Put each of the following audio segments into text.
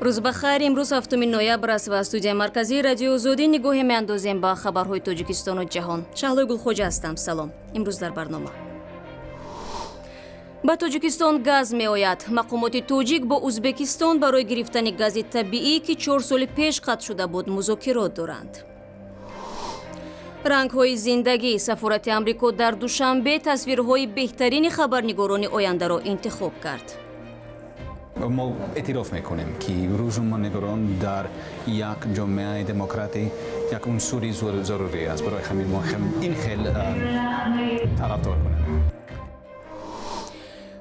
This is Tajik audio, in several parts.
Рӯз ба хайр. Имрӯз 7 ноябр аст ва студияи марказии Радиои Озодӣ нигоҳе меандозем ба хабарҳои Тоҷикистону ҷаҳон. Шаҳлои Гулхоҷа ҳастам. Салом. Имрӯз дар барнома: ба Тоҷикистон газ меояд. Мақомоти тоҷик бо Ӯзбекистон барои гирифтани гази табиӣ, ки 4 соли пеш қатъ шуда буд, музокирот доранд. Рангҳои зиндагӣ: сафорати Амрико дар Душанбе тасвирҳои беҳтарини хабарнигорони ояндаро интихоб кард. Мо эътироф мекунем, ки рӯзноманигорон дар як ҷомеаи демократӣ як унсури зарурӣ аст. Барои ҳамин мо ин хел тарафдор кунем.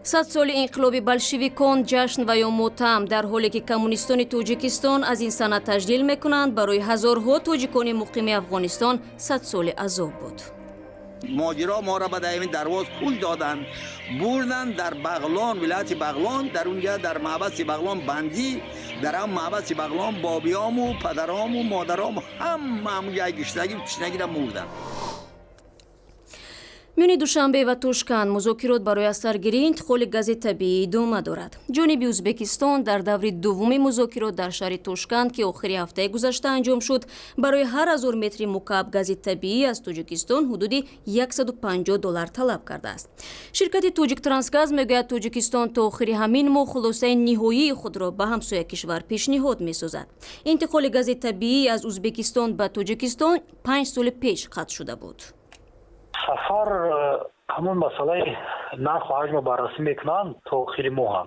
100 соли инқилоби болшевикон: ҷашн ва ё мотам? Дар ҳоле ки коммунистони Тоҷикистон аз ин сана таҷлил мекунанд, барои ҳазорҳо тоҷикони муқими Афғонистон 100 соли азоб буд. Моҷиро моро ба даҳамин дарвоз пул додан, бурдан дар Бағлон, вилояти Бағлон. Дар унҷа, дар маҳбаси Бағлон бандӣ, дар ҳам маҳбаси Бағлон бобиёму падарому модарому ҳама ҳамунҷа гиштагӣ, тишнагида мурдан. Миёни Душанбе ва Тошканд музокирот барои аз саргирии интиқоли гази табиӣ идома дорад. Ҷониби Ӯзбекистон дар даври дуввуми музокирот дар шаҳри Тошканд, ки охири ҳафтаи гузашта анҷом шуд, барои ҳар ҳазор метри мукааб гази табиӣ аз Тоҷикистон ҳудуди 150 доллар талаб кардааст. Ширкати Тоҷиктрансгаз мегӯяд, Тоҷикистон то охири ҳамин моҳ хулосаи ниҳоии худро ба ҳамсоя кишвар пешниҳод месозад. Интиқоли гази табиӣ аз Ӯзбекистон ба Тоҷикистон 5 соли пеш қатъ шуда буд. Сафар ҳамон масъалаи нарху ҳаҷмро баррасӣ мекунанд то охири моҳа.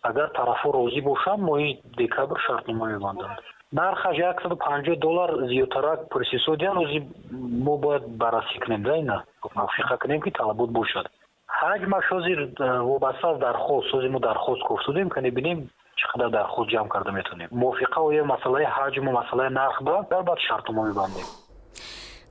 Агар тарафҳо розӣ бошанд, моҳи декабр шартнома мебанданд. Нархаш 150 доллар зиёдтарак пурсисодиян. Ози мо бояд баррасӣ кунем да, ина мувофиқа кунем, ки талабот бошад. Ҳаҷмаш ҳозир вобаста аз дархост. Ҳозир мо дархост гуфтудем, кане бинем, чӣ қадар дархост ҷамъ карда метавонем. Мувофиқа оя масъалаи ҳаҷму масъалаи нарх ба дар баъд шартнома мебандем.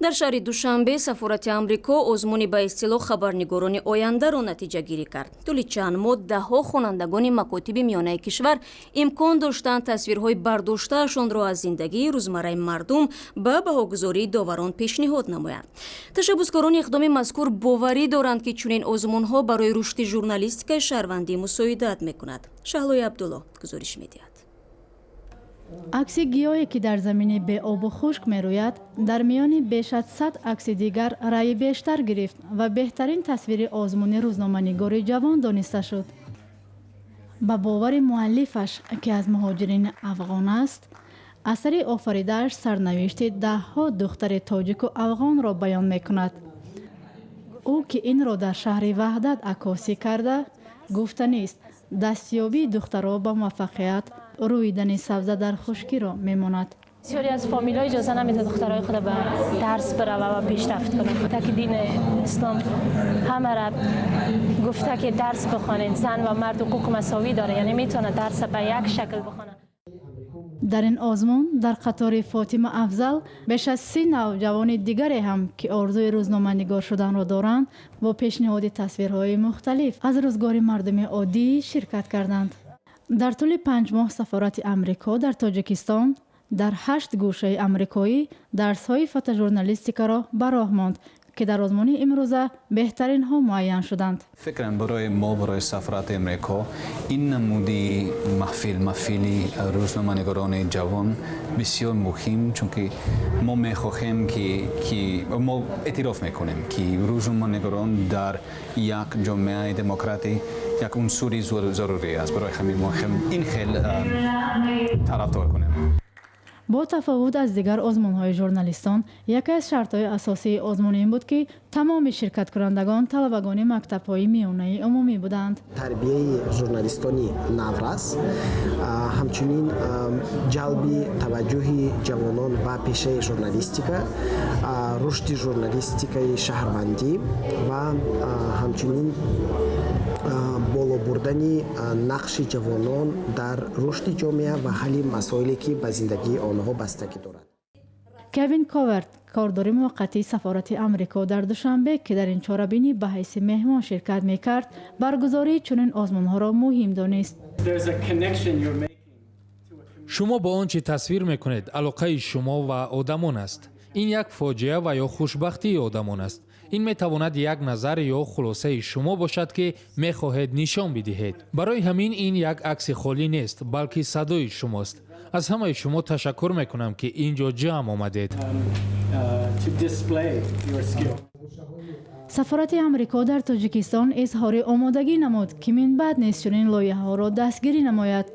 Дар шаҳри Душанбе сафорати Амрико озмуни ба истилоҳ хабарнигорони ояндаро натиҷагирӣ кард. Тӯли чанд моҳ даҳҳо хонандагони макотиби миёнаи кишвар имкон доштанд тасвирҳои бардоштаашонро аз зиндагии рӯзмарраи мардум ба баҳогузории доварон пешниҳод намоянд. Ташаббускорони иқдоми мазкур боварӣ доранд, ки чунин озмунҳо барои рушди журналистикаи шаҳрвандӣ мусоидат мекунад. Шаҳлои Абдулло гузориш медиҳад. Акси гиёҳе, ки дар замини беобу хушк мерӯяд, дар миёни беш аз 100 акси дигар раъи бештар гирифт ва беҳтарин тасвири озмуни рӯзноманигори ҷавон дониста шуд. Ба бовари муаллифаш, ки аз муҳоҷирини афғон аст, асари офаридааш сарнавишти даҳҳо духтари тоҷику афғонро баён мекунад. Ӯ, ки инро дар шаҳри Ваҳдат аккосӣ карда, гуфтанист, дастёбии духтаро ба муваффақият рӯидани сабза дар хушкиро мемонад. Бисёре аз фомилҳо иҷоза намедиҳад духтарои худа ба дарс бирава ва пешрафт кунад, таки дини ислом ҳамара гуфта, ки дарс бихонед, зан ва мард ҳуқуқ مساوی дاره, яъне метавонад дарс ба як шакл бихонад. Дар ин озмун дар қатори Фотима Афзал беш аз 30 навҷавони дигаре ҳам, ки орзуи рӯзноманигор шуданро доранд, бо пешниҳоди тасвирҳои мухталиф аз рӯзгори мардуми оддӣ ширкат карданд. Дар тӯли 5 моҳ сафорати Амрико дар Тоҷикистон дар ҳашт гӯшаи амрикоӣ дарсҳои фотожурналистикаро ба роҳ монд, ки дар озмуни имрӯза беҳтаринҳо муайян шуданд. Фикрам, барои мо, барои сафорати Амрико, ин намуди маҳфил, маҳфили рӯзноманигорони ҷавон, бисёр муҳим, чунки мо мехоҳем ки мо эътироф мекунем, ки рӯзноманигорон дар як ҷомеаи демократӣ як унсури зарурӣ аст. Барои ҳамин мо ин хел тарафдор кунем. Бо тафовут аз дигар озмунҳои журналистон, яке аз шартҳои асосии озмун ин буд, ки тамоми ширкаткунандагон талабагони мактабҳои миёнаи умумӣ буданд. Тарбияи журналистони наврас, ҳамчунин ҷалби таваҷҷӯҳи ҷавонон ба пешаи журналистика, рушди журналистикаи шаҳрвандӣ ва ҳамчунин боло бурдани нақши ҷавонон дар рушди ҷомеа ва ҳалли масоиле, ки ба зиндагии онҳо бастагӣ дорад. Кевин Коверт, кордори муваққатии сафорати Амрико дар Душанбе, ки дар ин чорабинӣ ба ҳайси меҳмон ширкат мекард, баргузории чунин озмунҳоро муҳим донист. Шумо бо он чӣ тасвир мекунед, алоқаи шумо ва одамон аст. Ин як фоҷиа ва ё хушбахтии одамон аст. Ин метавонад як назар ё хулосаи шумо бошад, ки мехоҳед нишон бидиҳед. Барои ҳамин ин як акси холӣ нест, балки садои шумост. Аз ҳамаи шумо ташаккур мекунам, ки ин ҷо ҷамъ омадед. Сафорати Амрико дар Тоҷикистон изҳори омодагӣ намуд, ки минбаъд низ чунин лоиҳаҳоро дастгирӣ намояд.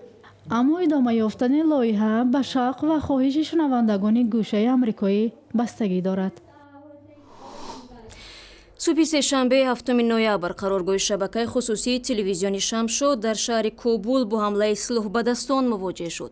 Аммо идома ёфтани лоиҳа ба шавқ ва хоҳиши шунавандагони гӯшаи амрикоӣ бастагӣ дорад. Субҳи сешанбе, 7 ноябр, қароргоҳи шабакаи хусусии телевизиони Шамшод дар шаҳри Кобул бо ҳамлаи силоҳбадастон мувоҷеҳ шуд.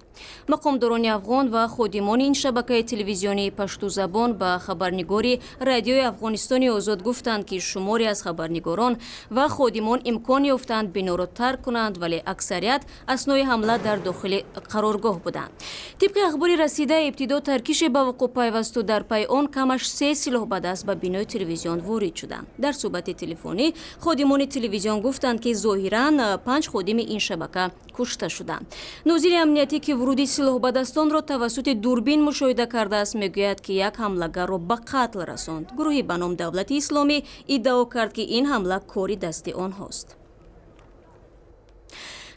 Мақомдорони афғон ва ходимони ин шабакаи телевизионии паштузабон ба хабарнигори Радиои Афғонистони Озод гуфтанд, ки шуморе аз хабарнигорон ва ходимон имкон ёфтанд биноро тарк кунанд, вале аксарият аснои ҳамла дар дохили қароргоҳ буданд. Тибқи ахбори расида, ибтидо таркише ба вуқӯъ пайвасту дар пайи он камаш се силоҳбадаст ба бинои телевизион ворид шуданд. Дар суҳбати телефонӣ ходимони телевизион гуфтанд, ки зоҳиран панҷ ходими ин шабака кушта шуданд. Нозири амниятӣ, ки вуруди силоҳбадастонро тавассути дурбин мушоҳида кардааст, мегӯяд, ки як ҳамлагарро ба қатл расонд. Гурӯҳи ба ном Давлати Исломӣ иддао кард, ки ин ҳамла кори дасти онҳост.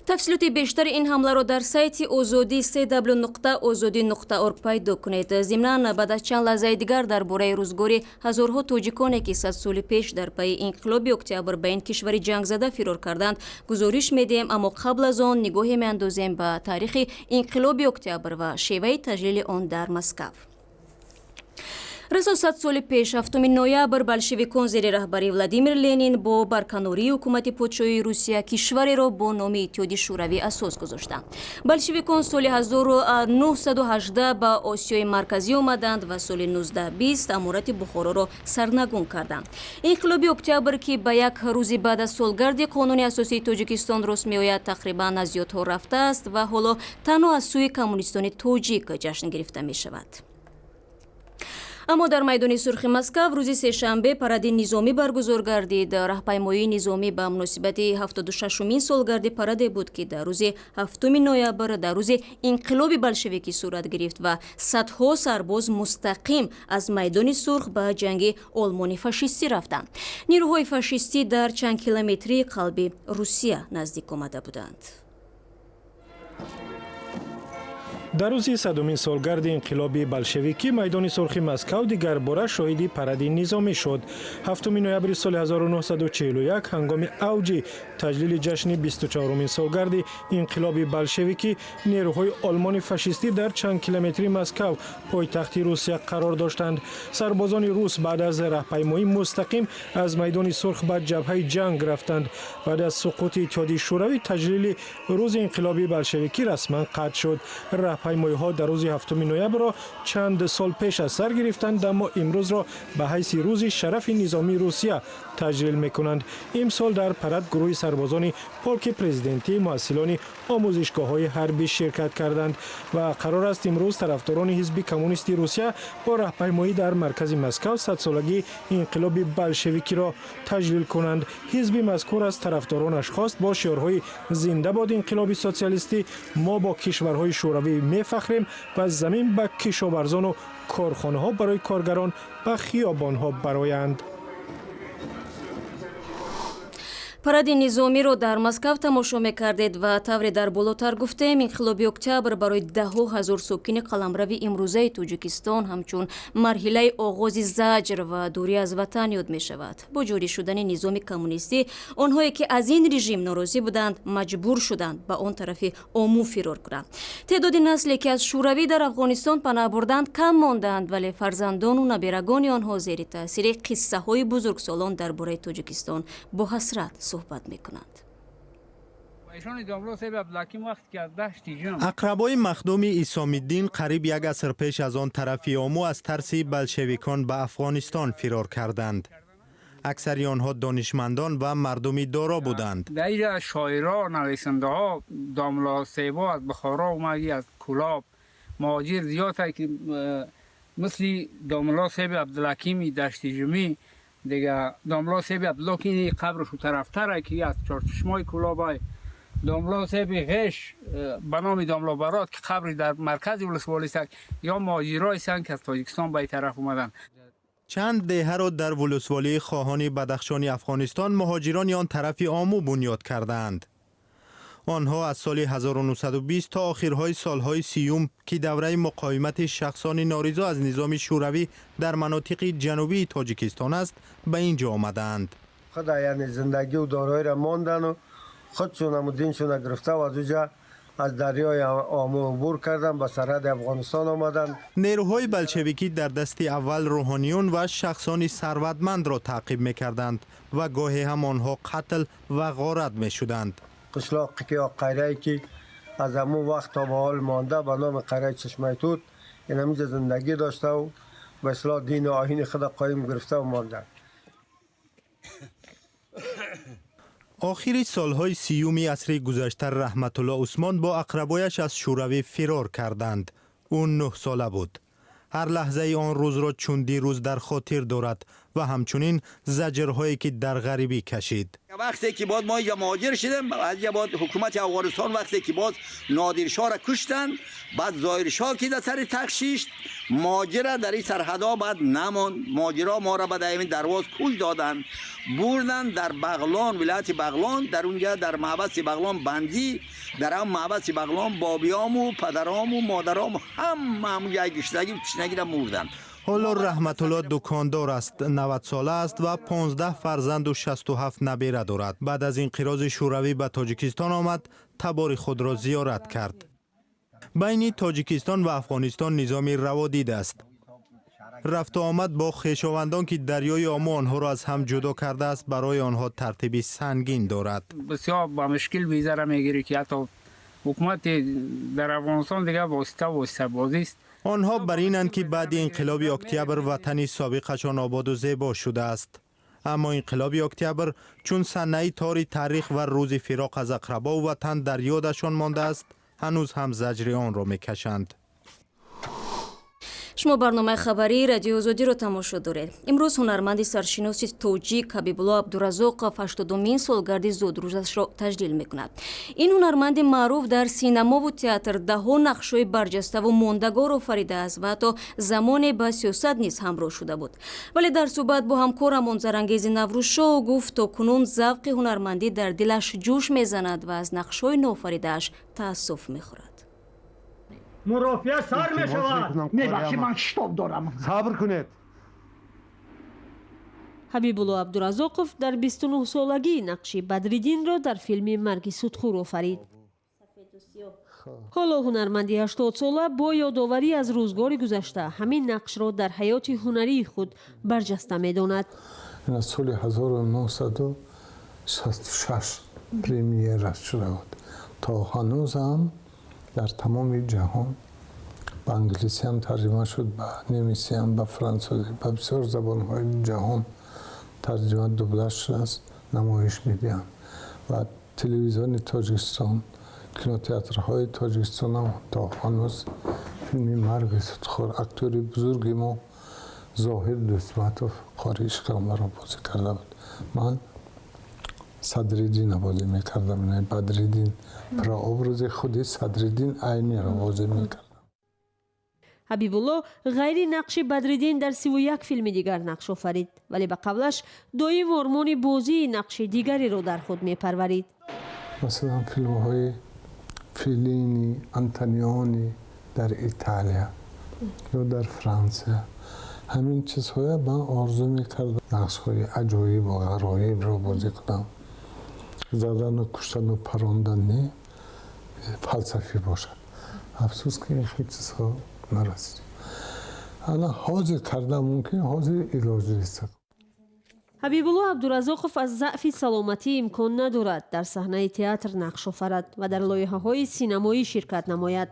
Тафсилоти бештари ин ҳамларо дар сайти Озодӣ cw.ozodi.org пайдо кунед. Зимнан, баъд аз чанд лаҳзаи дигар дар бораи рӯзгори ҳазорҳо тоҷиконе, ки 100 соли пеш дар пайи инқилоби октябр ба ин кишвари ҷангзада фирор карданд, гузориш медиҳем. Аммо қабл аз он нигоҳе меандозем ба таърихи инқилоби октябр ва шеваи таҷлили он дар Москав. Расо 100 соли пеш, 7 ноябр, болшевикон зери раҳбарии Владимир Ленин бо барканории ҳукумати подшоҳии Русия кишвареро бо номи Иттиҳоди Шӯравӣ асос гузоштанд. Болшевикон соли 1918 ба Осиёи Марказӣ омаданд ва соли 1920 аморати Бухороро сарнагун карданд. Инқилоби октябр, ки ба як рӯзи баъд аз солгарди Қонуни асосии Тоҷикистон рост меояд, тақрибан аз ёдҳо рафтааст ва ҳоло танҳо аз сӯи коммунистони тоҷик ҷашн гирифта мешавад. Аммо дар майдони Сурхи Москав рӯзи сешанбе паради низомӣ баргузор гардид. Раҳпаймоии низомӣ ба муносибати 76-умин солгарди параде буд, ки дар рӯзи 7 ноябр, дар рӯзи инқилоби болшевикӣ сурат гирифт ва садҳо сарбоз мустақим аз майдони Сурх ба ҷанги Олмони фашистӣ рафтанд. Нирӯҳои фашистӣ дар чанд километрии қалби Русия наздик омада буданд. Дар рӯзи садумин солгарди инқилоби болшевикӣ майдони Сурхи Москав дигарбора шоҳиди паради низомӣ шуд. 7 ноябри соли 1941 ҳангоми авҷи таҷлили ҷашни 24-умин солгарди инқилоби болшевикӣ нерӯҳои олмони фашистӣ дар чанд километри Москав, пойтахти Русия, қарор доштанд. Сарбозони рус баъд аз раҳпаймоӣ мустақим аз майдони Сурх ба ҷабҳаи ҷанг рафтанд. Баъд аз суқути Иттиҳоди Шӯравӣ таҷлили рӯзи инқилоби болшевикӣ расман қатъ шуд. Раҳпаймоиҳо дар рӯзи 7 ноябрро чанд сол пеш аз сар гирифтанд, аммо имрӯзро ба ҳайси рӯзи шарафи низомии Русия таҷлил мекунанд. Имсол дар парад гурӯҳи сарбозони полки президентӣ, муҳассилони омӯзишгоҳҳои ҳарбӣ ширкат карданд ва қарор аст имрӯз тарафдорони ҳизби коммунисти Русия бо раҳпаймоӣ дар маркази Москав садсолагии инқилоби болшевикиро таҷлил кунанд. Ҳизби мазкур аз тарафдоронаш хост бо шиорҳои «Зинда бод инқилоби социалистӣ», «Мо бо кишварҳои шӯравӣ мефахрем» ва «Замин ба кишоварзону корхонаҳо барои коргарон» ба хиёбонҳо бароянд. Паради низомиро дар Москав тамошо мекардед ва тавре дар болотар гуфтем, инқилоби октябр барои даҳҳо ҳазор сокини қаламрави имрӯзаи Тоҷикистон ҳамчун марҳилаи оғози заҷр ва дурӣ аз ватан ёд мешавад. Бо ҷорӣ шудани низоми коммунистӣ онҳое, ки аз ин режим норозӣ буданд, маҷбур шуданд ба он тарафи Ому фирор кунанд. Теъдоди насле, ки аз Шӯравӣ дар Афғонистон паноҳ бурданд, кам монданд, вале фарзандону набирагони онҳо зери таъсири қиссаҳои бузургсолон дар бораи Тоҷикистон бо ҳасрат суҳбат мекунанд. Ақрабои махдуми Исомиддин қариб як аср пеш аз он тарафи Ому аз тарси болшевикон ба Афғонистон фирор карданд. Аксари онҳо донишмандон ва мардуми доро буданд. Дар инҷа шоиро, нависандаҳо, домла себа аз Бухоро омаги, аз Кулоб муҳоҷир зиёд ки мисли домла Себи Абдулҳакими Даштижумӣ, дига домла Себи Абдулло, ки қабрш тарафтара, ки аз чорчашмои Кулобай, Домла صاحب غش به نام داملا برات که قبری در مرکز ولسوالی است یا مهاجرای هستند که از تاجیکستان به این طرف اومدن. چند деҳаро дар вулусволии Хоҳони Бадахшони Афғонистон муҳоҷирони он тарафи Омӯ бунёд кардаанд. Онҳо аз соли 1920 то охирҳои солҳои сиюм, ки давраи муқовимати шахсони норизо аз низоми шӯравӣ дар манотиқи ҷанубии Тоҷикистон аст, ба ин ҷо омадаанд. Худа яъне зиндагию дороиро мондану худшонаму диншона гирифта аз уҷа аз дарёи Омӯ убур кардан, ба сарҳади Афғонистон омаданд. Нерӯҳои болшевикӣ дар дасти аввал рӯҳониён ва шахсони сарватмандро таъқиб мекарданд ва гоҳе ҳам онҳо қатл ва ғорат мешуданд. Қишлоқе ки ё қарияе ки аз ҳамун вақт то ба ҳол монда ба номи қарияи Чашмаи Тут, ин ҳаминҷа зиндагӣ доштаву ба истилоҳ дину оини худа қоим гирифтаву монданд. Охири солҳои сиюми асри гузашта Раҳматулло Усмон бо ақрабояш аз Шӯравӣ фирор карданд. Ӯ 9-сола буд. Ҳар лаҳзаи он рӯзро чун дирӯз дар хотир дорад ва ҳамчунин заҷрҳое ки дар ғарибӣ кашид. Вақте ки боз мо инҷа муҳоҷир шудем, аз инҷа боз ҳукумати Афғонистон вақте ки боз Нодиршоҳро куштанд, баъд Зоҳиршоҳ ки дар сари тахт шишт, муҳоҷира дар ин сарҳадҳо баъд намонд. Муҳоҷирҳо моро ба дар ҳамин дарвоз куш доданд, бурданд дар Бағлон, вилояти Бағлон, дар унҷа дар маҳбаси Бағлон бандӣ, дар ҳам маҳбаси Бағлон бобиёму падарому модарому ҳама ҳамунҷа гуштагӣ тишнагиро мурданд. Ҳоло Раҳматулло дукондор аст, 90-сола аст ва 15 фарзанду 67 набера дорад. Баъд аз инқирози Шӯравӣ ба Тоҷикистон омад, табори худро зиёрат кард. Байни Тоҷикистон ва Афғонистон низоми раводид аст. Рафту омад бо хешовандон, ки дарёи Омӯ онҳоро аз ҳам ҷудо кардааст, барои онҳо тартиби сангин дорад. Бисёр ба мушкил визаро мегирӣ, ки ҳатто ҳукумати дар Афғонистон дигар восита воситабозист. Онҳо бар инанд, ки баъди инқилоби октябр ватани собиқашон ободу зебо шудааст. Аммо инқилоби октябр чун саннаи тори таърих ва рӯзи фироқ аз ақрабову ватан дар ёдашон мондааст, ҳанӯз ҳам заҷри онро мекашанд. Шумо барномаи хабарии Радиои Озодиро тамошо доред. Имрӯз ҳунарманди саршиноси тоҷик Ҳабибулло Абдуразоқов 80-умин солгарди зодрӯзашро таҷлил мекунад. Ин ҳунарманди маъруф дар синамову театр даҳҳо нақшҳои барҷаставу мондагор офаридааст ва ҳатто замоне ба сиёсат низ ҳамроҳ шуда буд. Вале дар суҳбат бо ҳамкорамон Зарангези Наврӯзшоҳ гуфт, то кунун завқи ҳунармандӣ дар дилаш ҷӯш мезанад ва аз нақшҳои ноофаридааш таассуф мехӯрад. Мурофиа сар мешавад. Мебахши, ман шитоб дорам. Сабр кунед. Ҳабибулло Абдуразоқов дар 29-солагӣ нақши Бадриддинро дар филми «Марги судхӯр» офарид. Ҳоло ҳунарманди 80-сола бо ёдоварӣ аз рӯзгори гузашта ҳамин нақшро дар ҳаёти ҳунарии худ барҷаста медонад. Аз соли 1966 премьера шуда буд, то ҳанӯзам дар тамоми ҷаҳон ба англисиам тарҷима шуд, ба немисиам, ба франсузӣ, ба бисёр забонҳои ҷаҳон тарҷима дублаж шудааст, намоиш медиҳанд ва телевизиони Тоҷикистон, кинотеатрҳои Тоҷикистонам то ҳанӯз филми «Марги судхӯр», актёри бузурги мо Зоҳир Дӯстматов Қори Ишқиромаро бозӣ карда буд. Ман Садриддинро бозӣ мекардам, Бадриддин, прообрази худи Садриддин Айниро бозӣ мекардам. Ҳабибулло ғайри нақши Бадриддин дар 31 филми дигар нақш офарид, вале ба қавлаш доим ормони бозии нақши дигареро дар худ мепарварид. Масалан, филмҳои Феллини, Антониони дар Италия ё дар Франсия, ҳамин чизҳоя ман орзу мекардам, нақшҳои аҷоибу ғароибро бозӣ кунам. Задану куштану парондан не, фалсафӣ бошад. Афсӯс, ки ин хел чизҳо нарасид. Ана ҳозир кардан мумкин, ҳозир илоҷ нест. Ҳабибулло Абдуразоқов аз заъфи саломатӣ имкон надорад дар саҳнаи театр нақш офарад ва дар лоиҳаҳои синамоӣ ширкат намояд.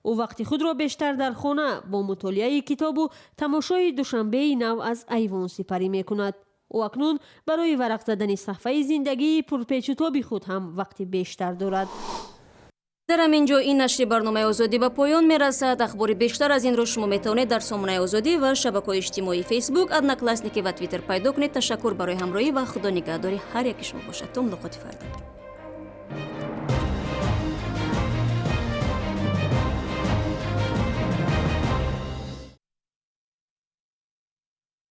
Ӯ вақти худро бештар дар хона бо мутолиаи китобу тамошои Душанбеи нав аз айвон сипарӣ мекунад. Ӯ акнун барои варақ задани саҳфаи зиндагии пурпечутоби худ ҳам вақти бештар дорад. Дар ҳамин ҷо ин нашри барномаи Озодӣ ба поён мерасад. Ахбори бештар аз инро шумо метавонед дар сомонаи Озодӣ ва шабакаҳои иҷтимоии Фейсбук, Одноклассники ва Твиттер пайдо кунед. Ташаккур барои ҳамроҳӣ ва Худо нигаҳдори ҳар яки шумо бошад. То мулоқоти фардо.